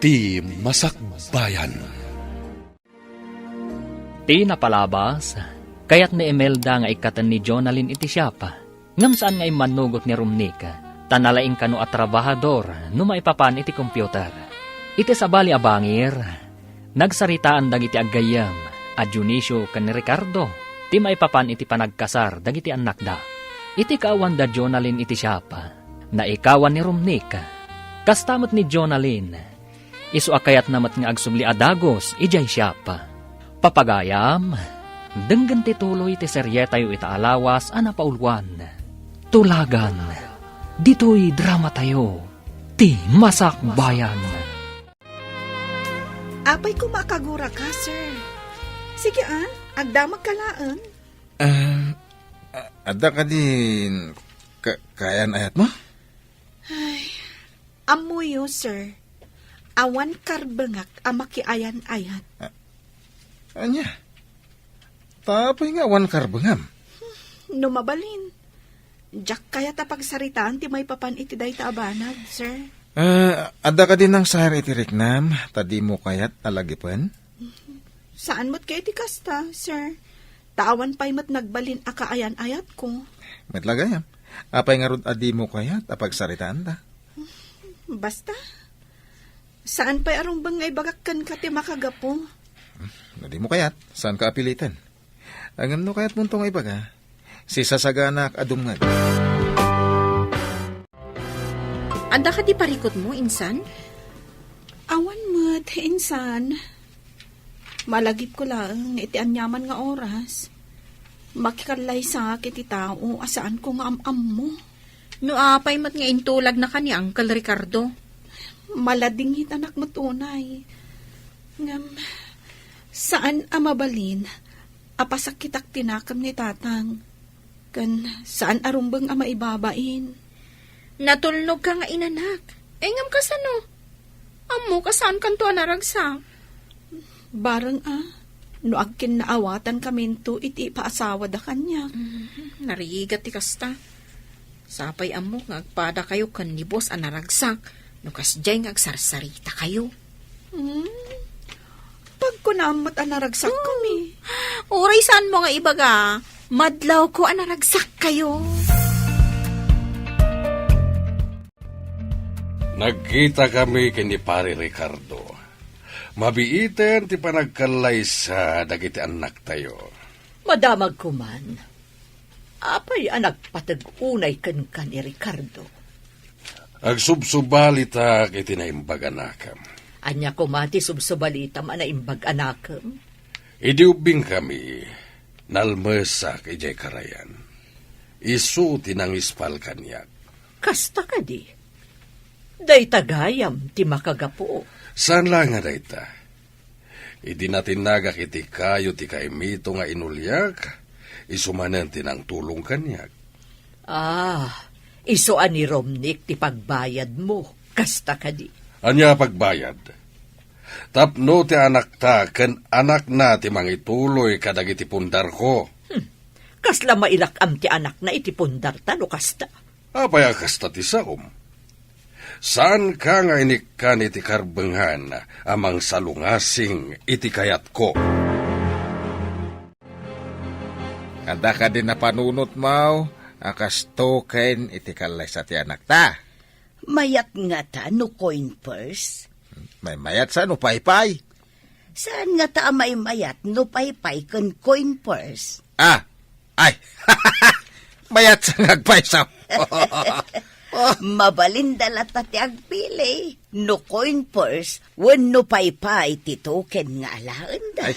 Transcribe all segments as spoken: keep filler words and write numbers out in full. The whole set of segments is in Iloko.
Ti Masakbayan. Ti napalabas, kayat ni Imelda nga ikkaten ni Jonalyn iti siapa. Ngem saan nga immannugot ni Romnick, ta nalaing kano a trabahador no maipapan iti computer. Iti sabali a bangir, nagsaritaan dagiti aggayyem a Dionisio ken ni Ricardo ti maipapan iti panagkasar dagiti annakda. Iti kaawan da Jonalyn iti siapa, naikawan ni Romnick. Kasta met ni Jonalyn, isu a kayatna met nga agsubli a dagus idiay siapa. Papagayam, denggen ti tuloy ti serietayo ita a lawas a napauluan. Tulagan, ditoy dramatayo, Ti Masakbayan. Apay koma a kaguraka, sir? Sige, ah, agdamagka laeng. Ah, a-, adda kadi ka-, kaayan-ayatmo? Ay, ammoyo, sir. Awan karbengak a makiayan-ayat. Ah, ania? Ta apay nga awan karbengam? No mabalin, diak kayat a pagsaritaan ti maipapan iti dayta a banag, sir. Ah, adda kadi nangsayar iti riknam, ta dimo kayat a lagipen? Saan met kayat iti kasta, sir. Ta awan pay met nagbalin a kaayan-ayatko. Met la gayam, apay ngarud a dimo kayat a pagsaritaanta? Basta, saan pay a rumbeng nga ibagak kenka ti makagapu. No dimo kayat, saanka a piliten. Ngem no kayatmonto nga ibaga, sisasaganak a dumngeg. Adda kadi parikutmo, insan? Awan met, insan. Malagipko laeng iti aniaman nga oras. Makikallaysak iti tao a saanko nga am-ammo. No apay met nga intulagnaka ni Uncle Ricardo? Maladingitanak met unay. Ngem, saan a mabalin a pasakitak ti nakem ni Tatang. Ken saan a rumbeng a maibabain. Natulnogka nga inanak. Ay, ngem kasano? Ammok a saankanto a naragsak. Bareng a, no agkinnaawatankaminto iti ipaasawada kaniak. Mhm, narigat ti kasta. Sapay ammok nga agpadakayo ken ni boss a naragsak no kasdiay nga agsarsaritakayo. Hmm? Pagkunam met a naragsakkami. Hmm. Uray saanmo nga ibaga, madlawko a naragsakkayo. Nagkitakami ken ni Pare Ricardo. Mabiiten ti panagkallaysa dagiti annaktayo. Madamagko man. Apay a nagpateg unay kenka ni Ricardo? Agsubsubalitak iti naimbag a nakem. Ania koma ti subsubalitam a naimbag a nakem? Idi ubbingkami, nalmesak idiay karayan. Isu ti nangispal kaniak. Kasta kadi? Dayta gayam ti makagapu. Saan laeng a dayta. Idi natinnagak iti kayo ti kaimito nga inuliak, isu manen ti nangtulong kaniak. Ah, isu a ni Romnick ti pagbayadmo, kasta kadi? Ania a pagbayad? Tapno ti anakta ken anakna ti mangituloy kadagiti pundarko. Hmm. Kasla mailak-am ti anakna iti pundarta no kasta? Apay a kasta ti saom? Saanka nga inikkan iti karbengan a mangsalungasing iti kayatko. Adda kadi napanunotmo a kasto ken iti kallaysa ti anakta? Mayat ngata no coin purse? Maymayat sa no paypay? Saan ngata a maymayat no paypay ken coin purse? Ah, ay, mayat sa nga agpayso. Mabalinda latta ti agpili, no coin purse wenno paypay ti token nga alaenda. Ay,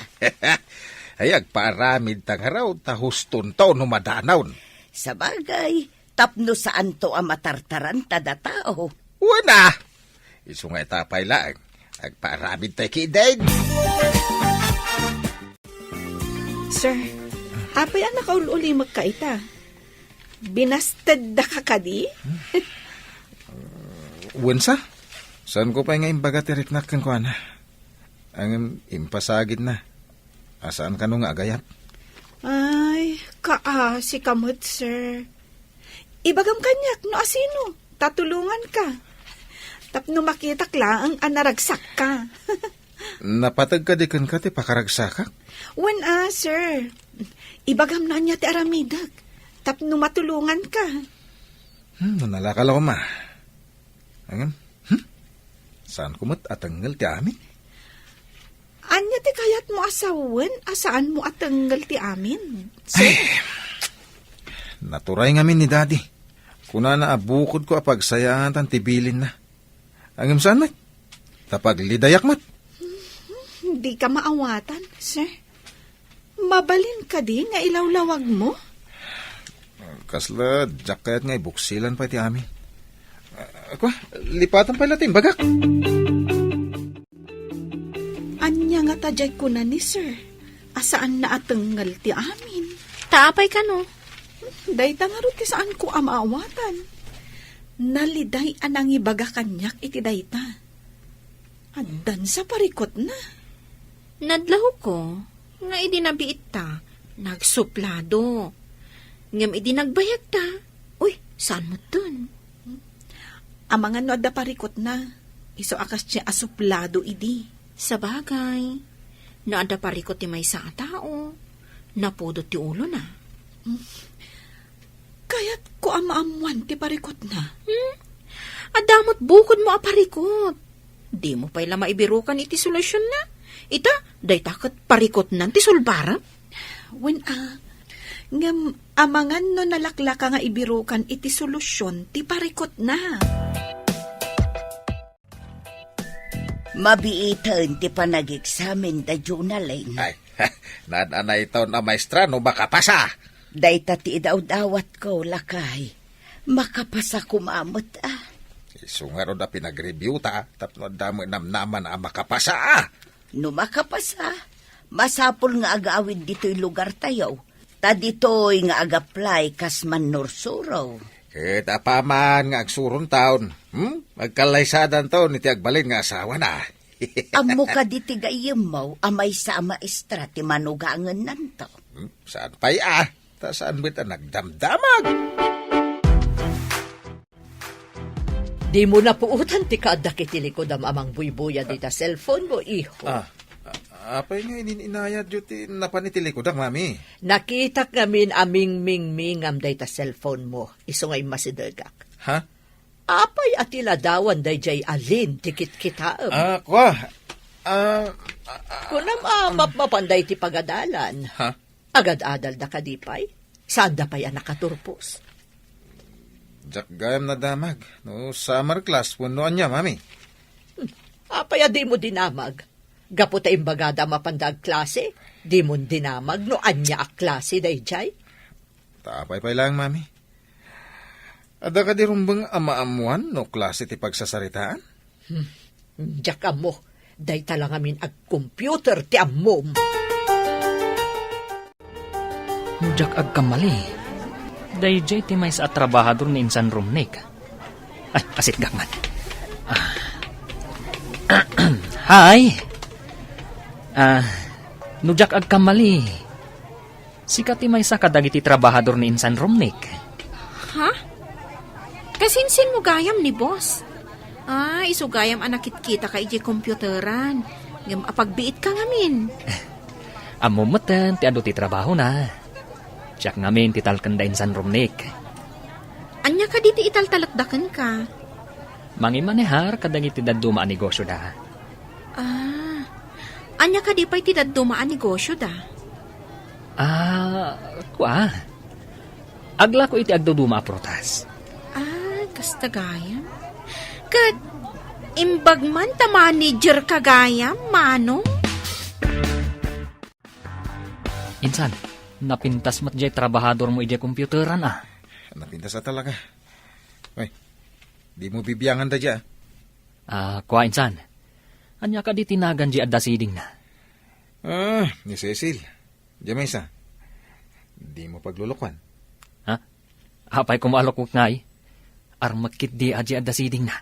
ay, agpaaramid ta ngarud ta hustonto no madanaw. Sabagay, tapno saanto a matartaranta da tao. Wen a! Isu nga ita pay laeng, agpaaramid tay kidin. Sir, apay a nakaul-ulimekka ita? Binasted daka kadi? Wen sa? Saanko pay nga imbaga ti riknak kenkuana? Ngem impasagidna. A, saan kano nga agayat? Ay, kaasika met, sir. Ibagam kaniak no asino, ta tulonganka. Tapno makitak laeng a naragsakka. Napateg kadi kenka ti pakaragsakak? Wen a, sir. Ibagam no ania ti aramidek. Tapno matulonganka. Hmm, no nalaka la koma. Ngem, hmm? Saanko met a tengngel ti amin? Ania ti kayatmo a sawen a saanmo a tengngel ti amin, sir? Ay, naturay ngamin ni Daddy. Kunana a bukodko a pagsayaatan ti bilinna. Ngem saan met? Ta paglidayak met. Dika maawatan, sir. Mabalin kadi nga ilawlawagmo? Kasla diak kayat nga ibuksilan pay ti amin. Ah, kua, lipatan pay la ti imbagak. Ania ngata diay kuna ni sir a saanna a tengngel ti amin? Ta apay kano? Dayta ngarud ti saanko a maawatan. Naliday a nangibaga kaniak iti dayta. Addan sa parikutna. Nadlawko nga idi nabiitta, nagsuplado. Ngem idi nagbayagta, uy, saan metten? Amangan no adda parikutna, isu a kasdiay a suplado idi. Sabagay, no adda parikut ti maysa a tao, napudot ti ulona. Kayatko a maammoan ti parikutna. Hmm? Adda met bukodmo a parikut. Dimo pay la maibirukan iti solusionna. Ita, dayta ket parikutnan ti sulbarem. Wen a, ngem amangan no nalaklaka nga ibirukan iti solusion ti parikutna. Mabiiten ti panageksamen da Jonalyn. Ay, naan-anayton a maestra no makapasa. Dayta ti idawdawatko, lakay. Makapasa koma met, a. Isu ngarud a pinag-review ta, tapno adda met namnaman a makapasa, a. No makapasa, masapul nga agawid ditoy lugartayo. Ta ditoy nga ag-apply kas mannursuro. Ket apaman nga agsurontaon, hmm? Agkallaysadanton iti agbalin nga asawana. Ammo kadi ti gayyemmo a maysa a maestra ti manugangennanto? Hmm? Saan pay a? Ta saan met a nagdamdamag? Dimo napuotan ti kaaddak iti likudam a mangbuybuyad ita cellphone mo, iho. Ah, a-, apay nga inin-inayatyo ti napan iti likudam, Mami? Nakitak ngamin a mingmingmingam dayta cellphone mo, isu nga immasidegak. Ha? Apay a ti ladawan daydiay a Lynn ti kitkitaem? Ah, kua. Ah, ah, ah, Kunam a mapmapan dayta pagadalan. Ha? Agad-adalda kadi pay? Saanda pay a nakaturpos? Diak gayam nadamag no summer class wenno ania, Mami. Hmm. Apay a dimo dinamag? Gapu ta imbagada a mapanda agklase, dimo dinamag no ania a klase daydiay? Ta apay pay laeng, Mami. Adda kadi rumbeng a maammoan no klase ti pagsasaritaan? Hmm. Diak ammo. Dayta la ngamin agcomputer ti ammom. No diak agkamali, daydiay ti maysa a trabahador ni Insan Romnick. Ay, asitgak man. Ah. Hi! Ah, no diak agkamali, sika ti maysa kadagiti trabahador ni Insan Romnick. Ha? Kasinsinmo gayam ni boss? Ah, isu gayam a nakitkitaka idiay computeran. Ngem apagbiitka ngamin. Ammom metten ti adu ti trabahona. Siak ngamin ti talken da Insan Romnick. Ania kadi ti italtalekda kenka? Mangimanehar kadagiti dadduma a negosioda. Ah, ania kadi pay ti dadduma a negosioda? Ah, kua. Aglako iti agduduma a prutas. Ah, kasta gayam. Ket imbag man ta manager ka gayam, Manong? Insan, napintas met diay trabahador mo idiay computeran, a. Napintas a talaga. Ay, dimo bibiangan da dia. Ah, kua, Insan. Ania kadi ti nagan diay adda sidingna? Ah, ni Cecil. Dia maysa. Dimo paglulukuan. Ha? Apay koma a lukok ngay? Armek ketdi a diay adda sidingna.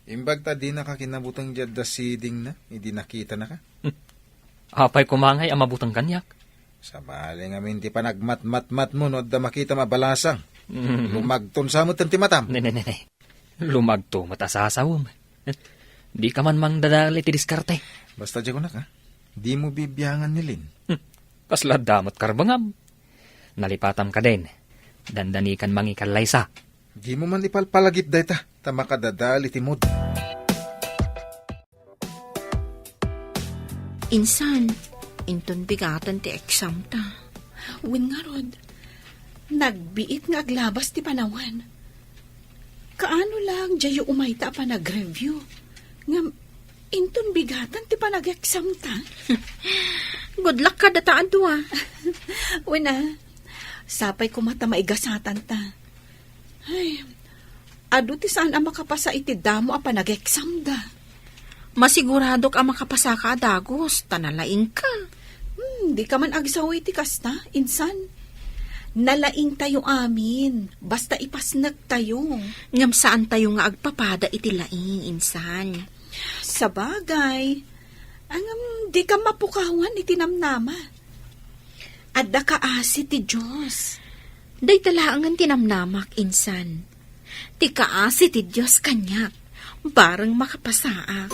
Imbag ta dinaka kinabuteng diay adda sidingna, idi nakitanaka. Apay koma ngay a mabuteng kaniak? Sabali ngamin ti panagmatmatmatmo no adda makitam a balasang. Mm. Lumagton sa met ti matam. Ne, ne, ne, ne. Lumagto met a sasawem. Dika man mangdadal iti diskarte. Basta diay kunak, a. Dimo bibiangan ni Lin. Hmm. Kasla adda met karbengam. Nalipatam kadin. Dandanikan mangikallaysa. Dimo man ipalpalagip dayta, ta makadadal iti mood. Insan, inton bigatan ti exam ta. Wen ngarud, nagbiit nga aglabas ti panawen. Kaano lang diayo umayta a panag-review? Ngem, inton bigatan ti panag-exam ta? Good luck kadata a dua. Wen a, sapay koma ta maigasatan ta. Ay, adu ti saan a makapasa iti damo a panag-exam da. Masiguradok a makapasaka a dagus, ta nalaingka. Hmm, dika man agsaw iti kasta, insan. Nalaingtayo amin, basta ipasnektayo. Ngem saantayo nga agpapada iti laing, insan. Sabagay, ngem dika mapukawan iti namnama. Adda kaasi ti Dios. Dayta laengen ti namnamak, insan. Ti kaasi ti Dios kaniak, bareng makapasaak.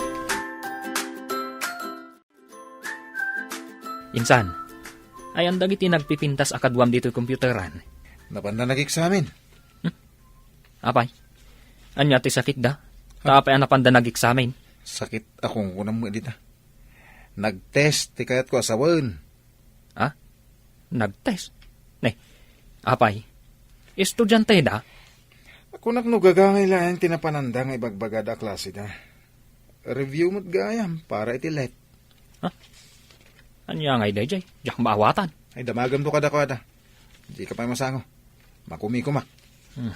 Insan, ayan dagiti nagpipintas a kaduam ditoy computeran? Napanda nag-eksamen. Hmm? Apay, ania ti sakitda? Ta apay a napanda nag-eksamen? Sakit a kunkunam met dita. Nag-test ti kayatko a sawen. Ha? Nag-test? Ne, apay, estudianteda? Kunak no gagangay laeng ti napananda nga ibagbagada a klaseda. Review met gayam para iti let. Ha? Ania ngay daydiay? Diak maawatan. Ay, damagemto kadakuada. Dika pay masango. Makumikumak. Hmm.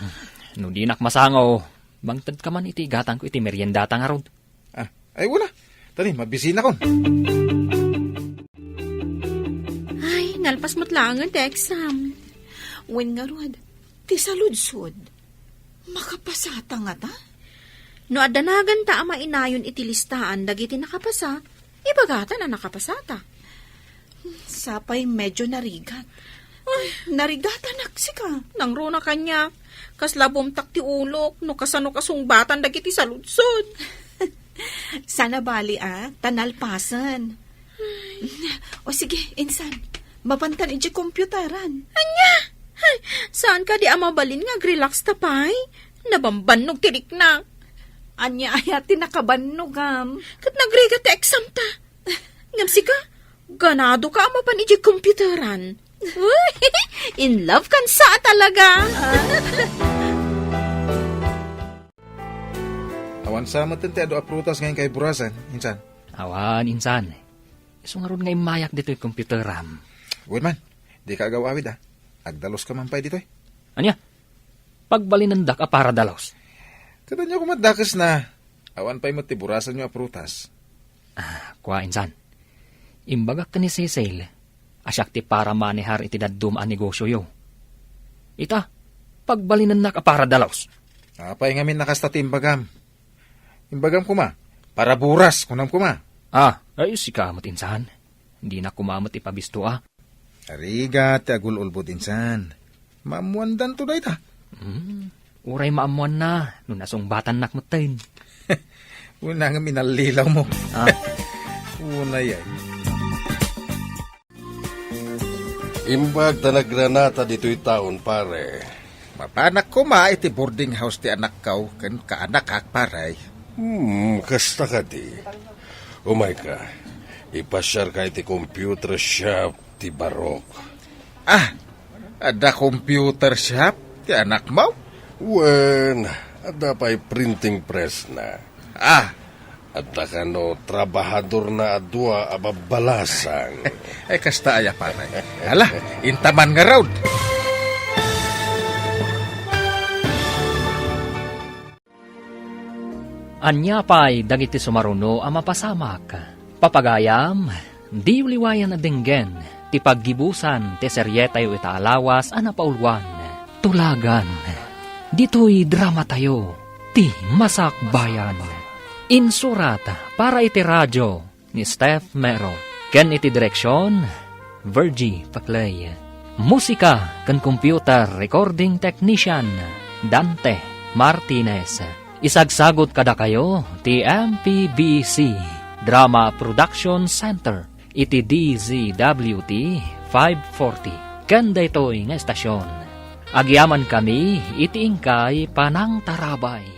No dinak masango, mangtedka man iti igatangko iti meriendata ngarud. Ah, ay, wala. Tani, mabisinakon. Ay, nalpas met laengen ti exam. Wen ngarud, ti saludsod. Makapasata ngata? No adda naganta a mainayon iti listaan dagiti nakapasa, ibagatan a nakapasata. Sapay medyo narigat. Ay, narigatanak sika. Nangruna kaniak. Kasla bumtak ti ulok no kasano kasungbatan dagiti saludsod. Sana bali, a, ta nalpasen. O sige, insan, mapantan iti computeran. Ania? Ay, saan kadi a mabalin nga agrelax ta pay? Nabambannog ti riknak. Ania aya ti nakabannogam? Ket nagrigat ti exam ta. Ngem sika, ganado ka a mapan iti computeran. In love kan sa talaga. Awan sa met ti adu a prutas nga inkay burasen, insan? Awan, insan. Isu ngarud nga immayak ditoy computeram. Wen man, dika agaw-awid, a. Agdaluska man pay ditoy. Ania? Pagbalinendak a para dalos. Ket ania koma dakesna, awan pay met ti burasanyo a prutas. Ah, kua, insan. Imbagak ken ni Cecil a siak ti para manehar iti dadduma a negosioyo. Ita, pagbalinennak a para dalos. Apay ngamin a kasta ti imbagam? Imbagam koma, para buras, kunam koma. Ah, ay, sika met, insan. Dinak koma met ipabisto, a. Arigat ti agul-ulbod, insan. Maammoandanto dayta. Hmm, uray maammoanna no nasungbatannak metten. Unay ngem inallilawmo. Ah. Unay ay. Imbag ta nagranata ditoy taon, pare. Mapanak koma iti boarding house ti anakkaw ken kaanakak, pare. Hmm, kasta kadi. Umayka, ipasiarka iti computer shop ti Barok. Ah, adda computer shop ti anakmo? Wen, adda pay printing press na. Ah, adda kano trabahadorna a dua a babbalasang. Ay, kasta aya, pare. Ala, intaman ngarud. Ania pay dagiti sumaruno a mapasamak? Papagayam, diyo liwayan a denggen ti paggibusan ti serietayo ita a lawas a napauluan, Tulagan. Ditoy dramatayo, ti Masakbayan. Insurat para iti radio ni Steph Mero, ken iti direksion, Virgie Paclay. Musika ken computer recording technician, Dante Martinez. Isagsagut kadakayo ti M P B C Drama Production Center iti D Z W T five forty. Ken daytoy nga estasion, agyamankami iti inkay panangtarabay.